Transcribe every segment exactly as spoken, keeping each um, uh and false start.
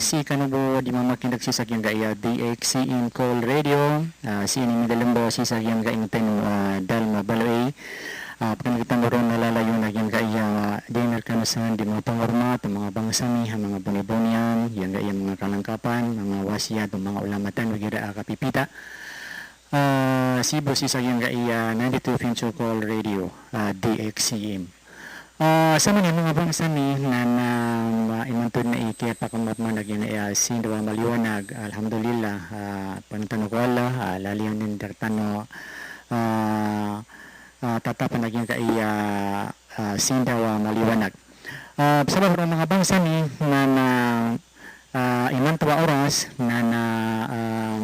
Sii kano bo di mamakineg sii sa giyangkaya D X C M Call Radio, ah, sii ini midalem bo sii sa giyangkaya ingd tano, ah, Dalma Baloy. Ah, pkhaneg tano ron na lalayon a giyangkaya dinner kano san di manga pangormat o manga bangsa mi, a manga bonibonian, giyangkaya manga kalangkapan, manga wasiyat o manga ulama tano igira a kapipita. Ah, sii bo sii sa giyangkaya ninety-two point two Call Radio, ah, D X C M. Ah, samanaya manga bangsa mi na, na, ah, imanto na i kiyapakamaman a giyangkaya sindaw a maliwanag, alhamdulillah, ah, pangnin tano ko Allah, ah, lalayon iyan rektano, ah, ah, tatapan a giyangkaya, ah, sindaw a maliwanag. Ah, sabap roo manga bangsa mi na, na, ah, imanto a oras na, na, ah,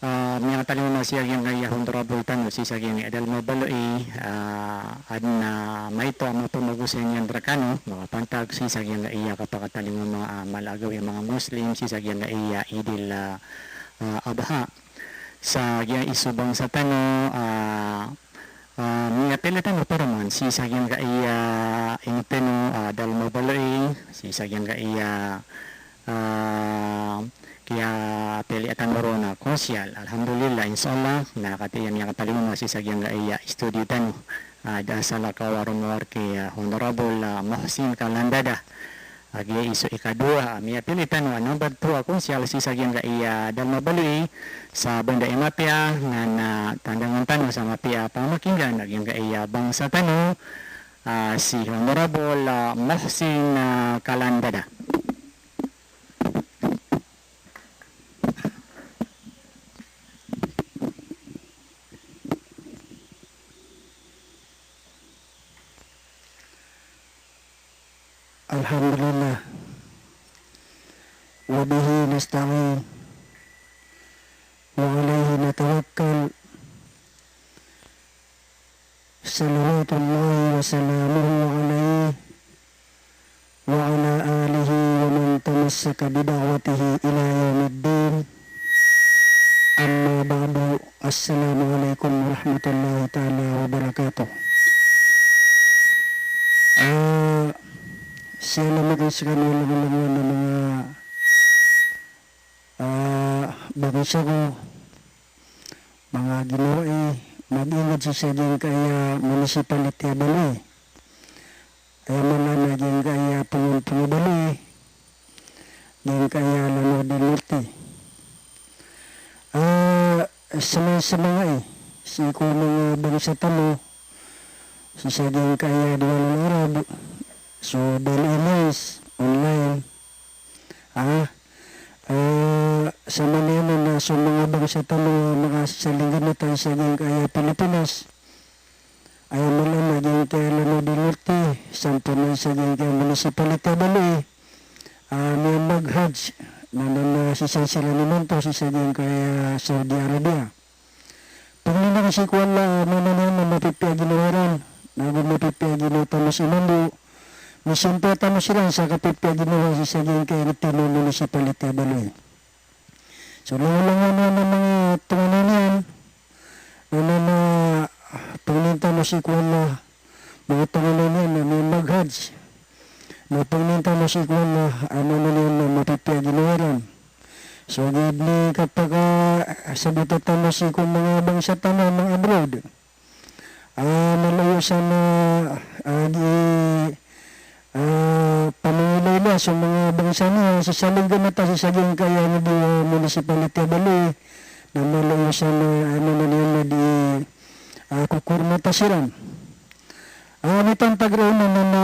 ah, miyakatalingoma sii sa giyangkaya honorable tano sii sa giyangkaya Dalma Baloy, ah, adn a maito a mapamagosayn iyan rekano, mapantag sii sa giyangkaya kapakatalingoma, ah, mala a gawii a manga Muslim sii sa giyangkaya Idil, ah, ah, Adha. Sa giyangkaya iso bangsa tano, ah, ah, miyapilay tano paroman sii sa giyangkaya ingd tano, ah, Dalma Baloy, sii sa giyangkaya, ah, kiyapilay tano ron a konsiyal. Alhamdulillah, insha Allah, na katii a miyakatalingoma sii sa giyangkaya studio tano, ah, da salakaw a rowar ki, ah, Honorable, ah, Mohsin Kalandada. A giya iso ikadowa a miyapilay tano a number two a konsiyal sii sa giyangkaya Dalma Baloy, sa banda i mapiya na, na tandangan tano sa mapiya a pamakinggan a giyangkaya bangsa tano, ah, si Honorable, ah, Mohsin, ah, Kalandada. الحمد لله وبه نستعين وعليه نتوكل. صلوات الله وسلامه عليه وعلى آله ومن تمسك بدعوته إلى يوم الدين. أما بعد. Assalamu alaikum warahmatullahi taala wabarakatuh. Ah, sii sa manga ah, bangsa ko, manga ginawai, mag-ingd sii sa giyangkaya municipality a Baloy. Aya maana na giyangkaya pangomponga Baloy, giyangkaya Lanao del Norte. Ah, sa manga, sa manga i, sii ko manga bangsa tano, sii sa giyangkaya Diwanul Arab, so Baloy Alliance Online, ah, ah, sa maana niyan na so manga bangsa tano a makasalinggana sii sa giyangkaya Pilipinas, aya maana na giyangkaya Lanao del Norte, samporna sii sa giyangkaya municipality a Baloy, ah, miyamag-Hajj, na, na, na sii san siran imanto sii sa giyangkaya Saudi Arabia. Pangnin tano sii ko Allah a maana niyan na mapipiya a ginawa iran, nago mapipiya a ginawa tano sii mambo. Misimpiya tano siran sa kapipiya a ginawa sii sa giyangkaya Ngitino Municipality a Baloy. So, langolangon a manga tonganay niyan, na, na, na pangnin tano sii ko Allah, manga tonganay niyan a miyamag-Hajj. Na pangnin tano sii ko Allah a maana niyan na mapipiya a ginawa iran. So, giya dn i kapakasabota tano sii ko manga bangsa tano a manga abroad. Ah, mala iyo san a, ah, di, ah, pamangilaylay so manga bangsa niyan a sasalinggana sii sa giyangkaya Ngitino Municipality a Baloy, na mala iyo san a, ah, maana niyan na di, ah, kokormata siran. Ah, mitantag roo na, na,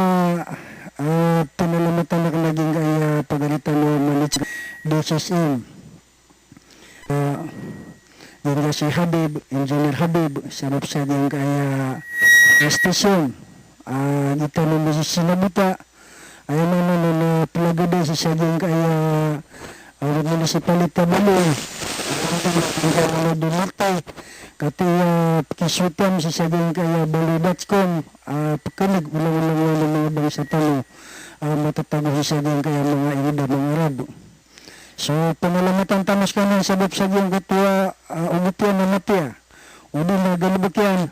ah, pinalamatan akn a giyangkaya pagari tano a manager D C S M. Ah, giyangkaya si Habib, Engineer Habib, sabap sa giyangkaya station. Ah, di tano misisinabota, aya maana na, na plagada sii sa giyangkaya, ah, municipality a Baloy. Giyangkaya Lanao del Norte, katii a pkisotam sii sa giyangkaya Baloy dot com, ah, pkhaneg, olang-olang o manga bangsa tano, ah, matatago sii sa giyangkaya manga ingd a manga Arab. So, panalamatan tano skaniyan sabap sa giyangkoto a, ah, ogop iyan a mapiya. Odi na galbk iyan,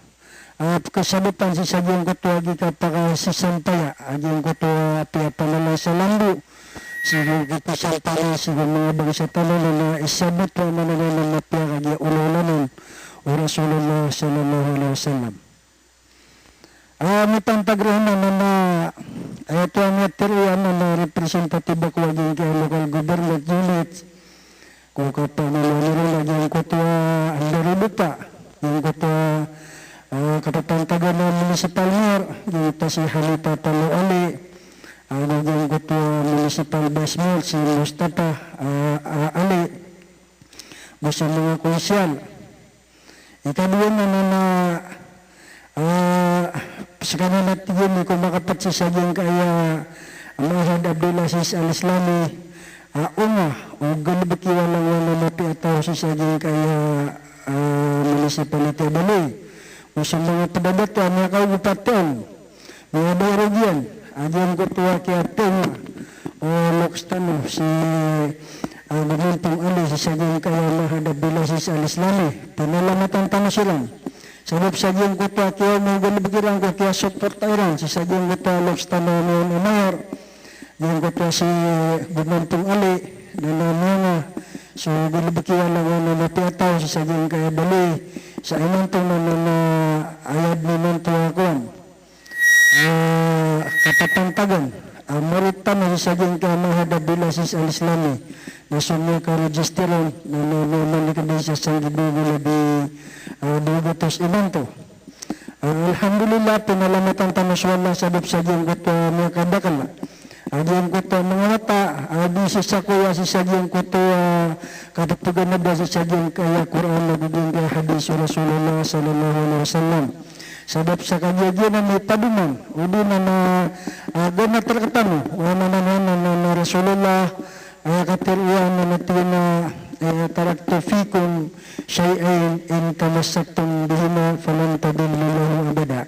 ah, pkhasabotan sii sa giyangkoto a gii kapakasisampaya, ah, giyangkoto a piyapanalangsa a lambo. Sii ko kipisan tano sii ko manga bangsa tano na, na isabot o maana niyan na mapiya kagiya olaola on o Rasulullah sallallahu alaihi wasallam. A, mipantag roo na, na, na, aya oto a miyatharo iyan na, na representative ako a giyangkaya local government unit ko kapagoloan iran a giyangkoto a Andarudota, giyangkoto a, a, kapapantagan a municipal mayor, giyangkoto a si Halita Talo Ali, a, giyangkoto a municipal vice mayor si Mustafa, a, a, Ali, go so manga konsehal. Ikadowa na, na, na, a, sekaniyan a tig iyan ko makapat sii sa giyangkaya Mahad Abdul Aziz Al Islami, a, o nga, o galebek i walang wana mapiya a taw sii sa giyangkaya, a, municipality a Baloy. Go so manga pedadato a miyakaogopat on. Miyabaya roo giyan a giyangkoto a kiyatharo o loks tano si, a, Gomantong Ali sii sa giyangkaya Mahad Abdul Aziz Al Islami. Pinalamatan tano siran. Sabap sa giyangkoto a kiyaoma o galebek iran ko kiyasuporta iran sii sa giyangkoto a loks tano a mayor. Giyangkoto a si Gomantong Ali, na na miyanga so galebek i walang wana mapiya a taw sii sa giyangkaya Baloy. Sa imanto na, na, na aya den imanto a kowan, a, kapapantagan a morot tano sii sa giyangkaya Mahad Abdul Aziz Al Islami, na so miyaka-register on na, na, na, na miyakadn sa sanggibo go labi, a, dowa gatos imanto. A, alhamdulillah, pinalamatan tano so Allah sabap sa giyangkoto a miyakadakel a giyangkoto a manga wata a di sesakoya sii sa giyangkoto a kapepeganada sii sa giyangkaya Qur'an ago giyangkaya hadis o Rasulullah sallallahu alaihi wasallam. Sabap sa kagiya giyanan i padoman odi na, na, a, ganat rektano o maana niyan na, na, na Rasulullah, a, katharo iyan na tig iyan a, e, "Taraktu fikum shay'ayn in tamassaktum bihima falan tadillu ba'di abada."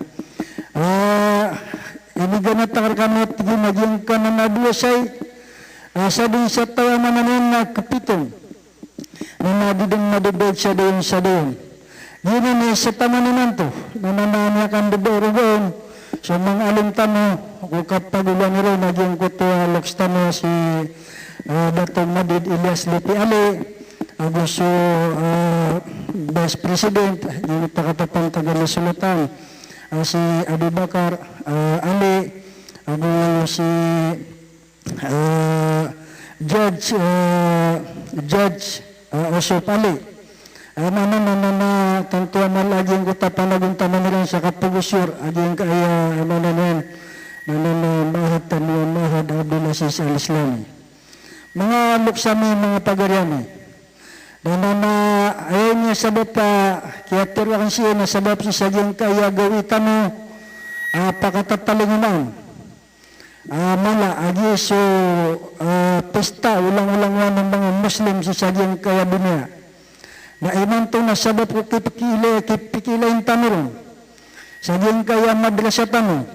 A, iniganat akn rekano, tig iyan, a giyangkanan a dowa shayi, a, sa dn sa taw a maana niyan na kepitong na, na di den madadaig sa dayon sa dayon. Giyanan i setaman imanto na, na, na miyakandadaog on so manga alim tano ko kapagoloan iran a giyangkoto a loks tano a si, a, Dato Madid Ilyas Liti Ali, ago so, a, Vice President, giyangkoto a kapapantagan a Sultan, a, si Abu Bakar, a, Ali, ago si a, Judge, a, Judge, a, Osop Ali. A, maana na, na, na tanto a mala a giyangkoto a panagontaman iran sa kapagosor a giyangkaya, a, maana niyan na, na, na Mahad tano a Mahad Abdul Aziz Al Islami. Manga loks ami, manga pagari ami, na, na, na aya ini a sabap a kiyatharo akn sii na sabap sii sa giyangkaya gawii tano a pakatatalingoma on a mala a giya so, a, pista o langolangowan o manga Muslim sii sa giyangkaya doniya. Na imanto na sabap ko kipikiilay, kipikiilayn tano ron sa giyangkaya madrasa tano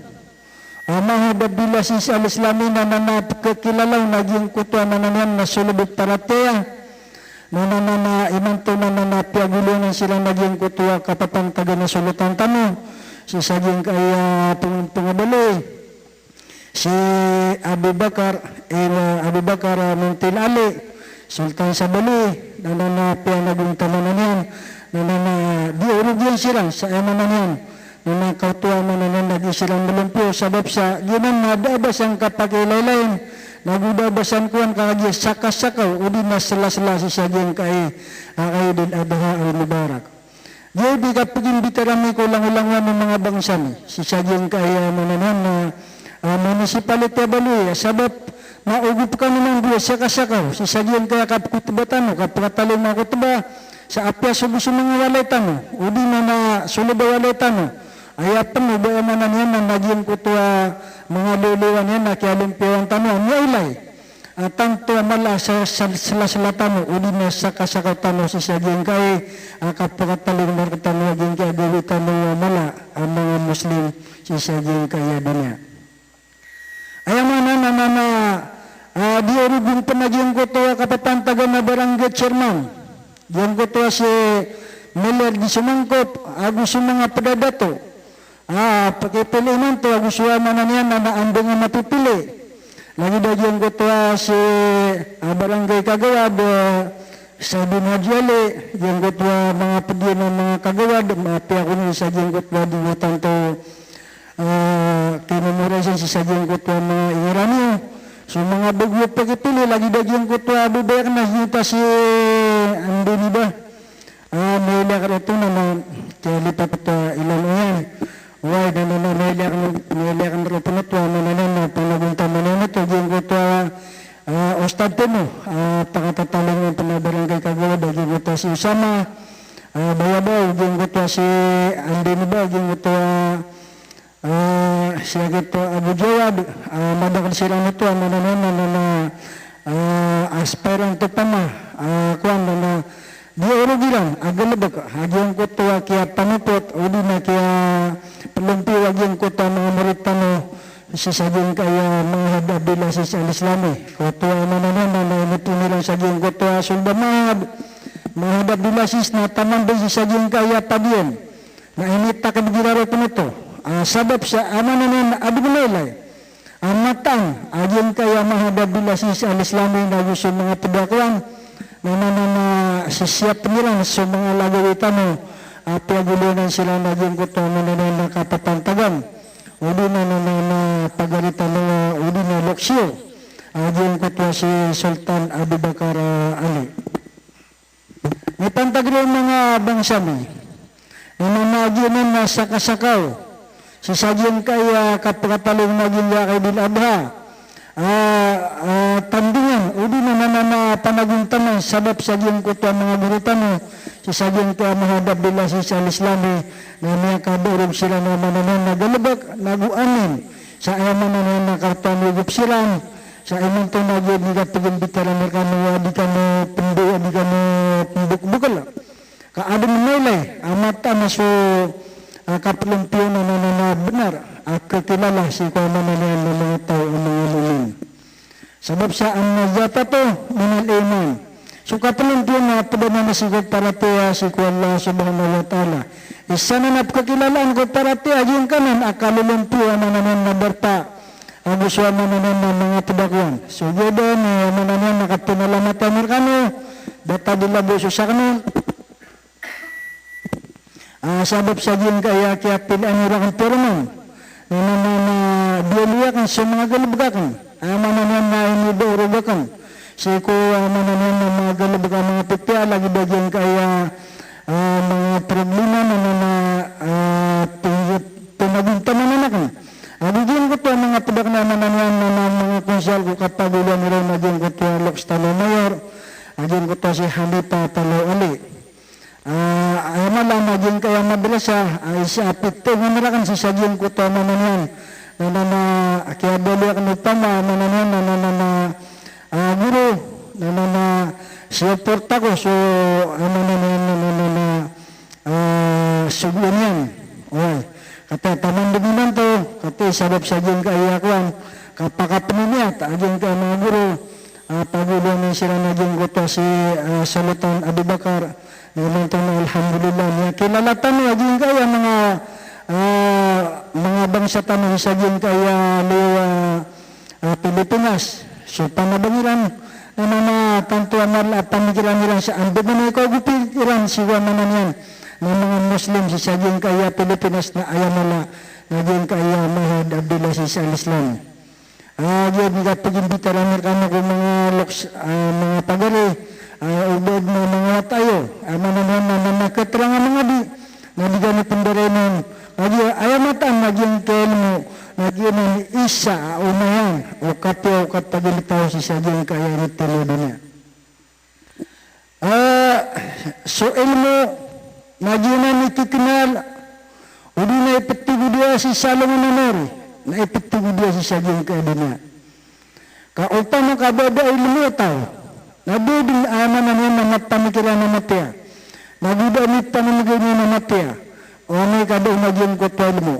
a Mahad Abdul Aziz Al Islami na, na, na pekakilala on a giyangkoto a maana niyan na soled o paratiyaya. Na, na, na, na imanto na, na, na piyagoloan siran a giyangkoto a kapapantagan a Sultan tano sii sa giyangkaya peng-, pengabaloy si Abu Bakar, eh, na Abu Bakar, ah, Muntil Ali, Sultan sa Bali, na, na, na piyanagontaman iyan, na, na, na di orogiyan siran sa aya maana niyan, na, na kaoto a maana niyan na di siran melompiyo, sabap sa giyanan na da a ba san kapakiilaylayin, na go da a ba san kowan ka kagiya sakasakaw, odi na selasela sii sa giyangkai a Eid al-Adha al-Mubarak. Giya i di kapagimbitara mi ko langolangowan o manga bangsa mi sii sa giyangkaya maana niyan na, ah, municipality a Bali, ah, sabap na ogop kano man di sakasakaw sii sa giyangkaya kapkhotba tano, kapkatalingoma a khotba, sa apiya so go so manga walay tano, odi na na soled a walay tano, aya pen o ba aya maana niyan na giyangkoto a manga liyoliyowan iyan na kiyalompiyawan tano a miyailay. Ah, tanto a mala a sa, sa, selasela tano, odi na sakasakaw tano sii sa giyangkai a kapakatalingoma rektano a giyangkai a gawii tano a mala a manga Muslim sii sa giyangkai a doniya. Aya maana na, na, na, ah, di orogon pen a giyangkoto a kapapantagan a barangay chairman, giyangkoto a si Miller di Sumangkop, ago so manga pedadato, ah, pakipili imanto ago so aya maana niyan na, na andang a mapipili. Lagid a giyangkoto a si, ah, Barangay Kagawad, ah, Sabin Haji Ali, giyangkoto a manga pd iyan a manga kagawad, mapiya kon sa giyangkoto a di ngka tanto, ah, kinimemorize sii sa giyangkoto a manga ingiran iyo. So manga bago a pakipili, lagid a giyangkoto a babaya akn a giyoto a si Andini ba. Ah, mailay akn roo oto na, na, kiyalipat oto a ilan iyan. Oway, na, na, na, mailay akn, mailay akn roo oto na, na, na, na, panagontaman iyan oto, giyangkoto a, ah, ustad tano, ah, pakatatalingoma pn a Barangay Kagawad, a giyangkoto a si Osama, ah, Bayabaw, giyangkoto a si Andini ba, giyangkoto a, ah, si Agito Abu Jawad, ah, madakl siran oto a, na, na, na, na, na, ah, aspirant opama, ah, kowan, na, na, di orog iran a galbk a giyangkoto a kiyapanopot odi na kiyaplompiyo a giyangkoto a manga morit tano sii sa giyangkaya Mahad Abdul Aziz Al Islami. Koto a, aya maana niyan na, na inipon iran sa giyangkoto a sold a Mahad, Mahad Abdul Aziz na taman dn sii sa giyangkaya padiyan. Na initakd igira roo pn oto, ah, sabap sa, aya maana niyan na adn a mailay a mataan a giyangkaya Mahad Abdul Aziz Al Islami na go so manga pd a kowan, na, na, na, na, sisiyapn iran so manga lagawii tano a piyagolalan siran a giyangkoto a, aya maana niyan na, kapapantagan, odi na, na, na, na, pagari tano, odi na loks iyo, a giyangkoto a si Sultan Abu Bakar, ah, Ali. Mipantag roo manga bangsa mi. Ino na giyanan na sakasakaw sii sa giyangkaya kapakatalingoma a giyangkaya Eid al-Adha. Ah, ah, tandingan, odi na, na, na, na, panagontaman sabap sa giyangkoto a manga goro tano sii sa giyangkaya Mahad Abdul Aziz Al Islami, na miyakaborog siran a, aya maana niyan na, galbk, na go amin sa, aya maana niyan na, karta a miyogop siran, sa imanto na giya di kapagimbitar ami rkano a di kano pndo, a di kano pmbokbokl. Ka adn a mailay a mataan a so, ah, kaplompiyo na, na, na, na bnar a kakilala sii ko, aya maana niyan na, manga taw a manga mu'min. Sabap sa an-nadhafatu minal iman. So kaplompiyo na pd anan sii ko paratiyaya sii ko Allah Subhanahu wa Ta'ala. Isa anan a pkhakilalaan ko paratiyaya a giyangkanan a kalolompiyo, aya maana niyan na, barta ago so, aya maana niyan na, manga pd a kowan. So giya dn, aya maana niyan na, kapinalamat ami rkano, da ta di labo so sakn on. Ah, sabap sa giyangkaya kiyapilian iyo rakn, piro man, na, na, na, na, diyaloy akn so manga galbk akn. Aya maana niyan na iniborog akn sii ko, aya maana niyan na, manga galbk a manga pipiya, lagid a giyangkaya, ah, manga problema na, na, na, ah, pin-, pinagontamanan akn. Ago giyangkoto a manga pd akn, aya maana niyan na, na, manga konsal ko kapagoloan iran a giyangkoto a loks tano a mayor, a giyangkoto a si Halipa Talaw Ali. Ah, aya mala na giyangkaya madrasa, ah, isa a pitharo ami rakn sii sa giyangkoto a, aya maana niyan na, na, na, na, kiyabaloy akn opama, aya maana niyan na, na, na, na, ah, goro, na, na, na, siyoporta ko so, aya maana niyan na, na, na, na, ah, sogoan iyan. Oway. Katii taman dn imanto, katii sabap sa giyangkaya kowan, kapakapnoniyat a giyangkaya manga goro, ah, pagoloan iyan siran a giyangkoto a si, ah, Sultan Abu Bakar, na imanto na, alhamdulillah, miyakilala tano a giyangkaya manga, ah, manga bangsa tano sii sa giyangkaya liyo a, ah, Pilipinas. So panabang iran na, na, na, tanto a mala a pamikiran iran sa anda man i kaogopi iran sii ko, aya maana niyan na, manga Muslim sii sa giyangkaya Pilipinas na aya mala na giyangkaya Mahad Abdul Aziz Al Islami. Ah, giya di kapagimbitar ami rkano ko manga loks, ah, manga pagari, ah, o ba adn a manga wata iyo, aya maana niyan na, na, na, katerang a manga di, na di kano pndarainon. Kagiya aya mataan na giyangkaya ilmo na giyanan i isa a onayan o kapiya o kapagilitaw sii sa giyangkaya initilo a doniya. Ah, so ilmo na giyanan i kiknal, odi na iptigodiya sii sa alongan a mori, na iptigodiya sii sa giyangkaya doniya. Ka opama ka da a ilmo o taw, na da dn, aya maana niyan na, mapamikiran a mapiya, na go da a mipangnganin a mapiya, o amay ka da on a giyangkoto a ilmo.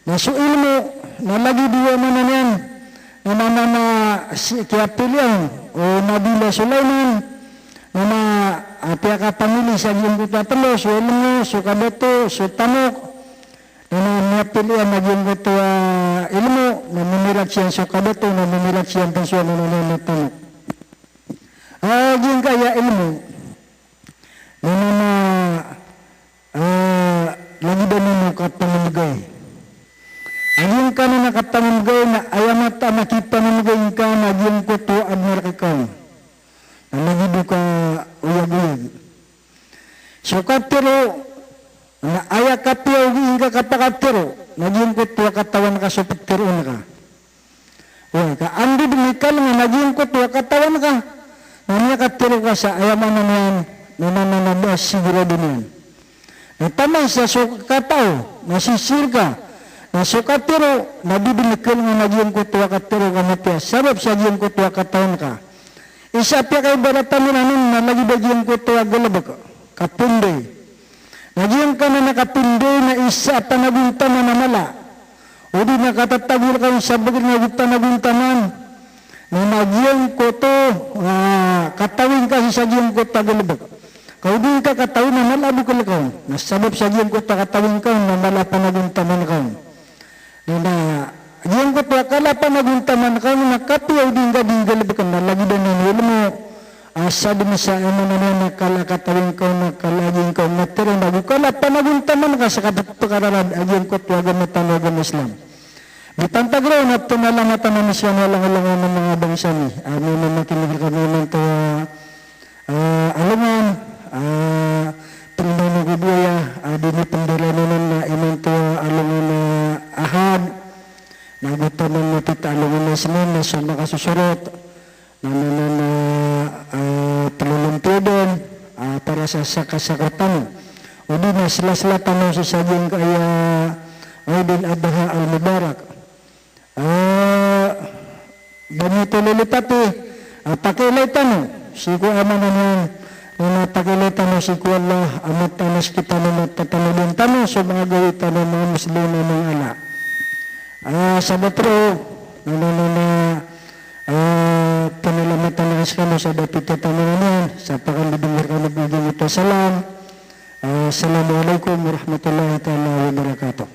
Na so ilmo na lagid o, aya maana niyan na, na, na, na, si, kiyapilian o Nabiyullah Sulaiman, na, na, ah, piyakapamili sa giyangkoto a tlo, so ilmo, so kadato, so tamok, na, na, miyap-, pilian a giyangkoto a ilmo, na mimirak siyan so kabato, na mimirak siyan pn so ano na, na, na tamok. A giyangkaya ilmo, na, na, na, ah, lagid anan o kapamamgay. A giyangkanan a kapamamgay na aya mataan a kipamamgay ngka na giyangkoto a adn a rk ka on. Na lagid o kaoyagoyag. So katero, na aya kapiya o gii ngka kapakatero, na giyangkoto a katawan ka so pteroon ka. Oway, ka anda dn i kalngan a giyangkoto a katawan ka, na miyakatero ka sa aya maana niyan, na, na, na, na ba sigurado niyan. Na taman sa so katao, na sisir ka, na so katero, na di dn i kalngan a giyangkoto a katero ka mapiya, sabap sa giyangkoto a katawan ka. Isa a piyakaibaratan iran on na lagid a giyangkoto a galbk, kapinday. Na giyangkanan a kapinday na isa a panagontaman a mala. O di na katatago rka on sa bgr na go panagontaman. Na, na giyangkoto, ah, katawi ngka sii sa giyangkoto a galbk. Ka o di ngka katawi na mala a bokl ka on. Na sabap sa giyangkoto a katawi ngka on na mala a panagontaman ka on. Na giyangkoto a kala a panagontaman ka on na kapiya o di ngka di nggalbkn na lagid anan i ilmo a sadn sa aya maana niyan na kala a katawi ngka on na kala a giyangkai a matero na go kala a panagontaman ka sa kapphkararad a giyangkoto a agama tano a agama Islam. Di pantag roo na pnalamatan ami skano a langolangon a manga bangsa mi a miyamakinig rkano imanto a ah, alongan, ah, pndanan ko buaya, ah, di niyo pndanan na imanto a alongan a Ahad, na go taman na pita alongan a Isnin, na so makasosorot, na, na, na, na, ah, plolompiyo dn, ah, para sa sakasakot tano. O di na slasla tano sii sa giyangkaya Eid al-Adha al-Mubarak. Ah, ba niyo tololipati, ah, pakiilay tano sii ko aya maana niyan, na pakiilay tano sii ko Allah a mataan a sktano, matatamodan tano so manga gawii tano a manga Muslim a manga ala. Ah, sabap roo, na, na, na, na, ah, pnalamatan ami skano sa da pita tano niyan, sa pakandodongar kano bo giyangkoto a salam. Ah, assalamu alaikum warahmatullahi taala wabarakatuh.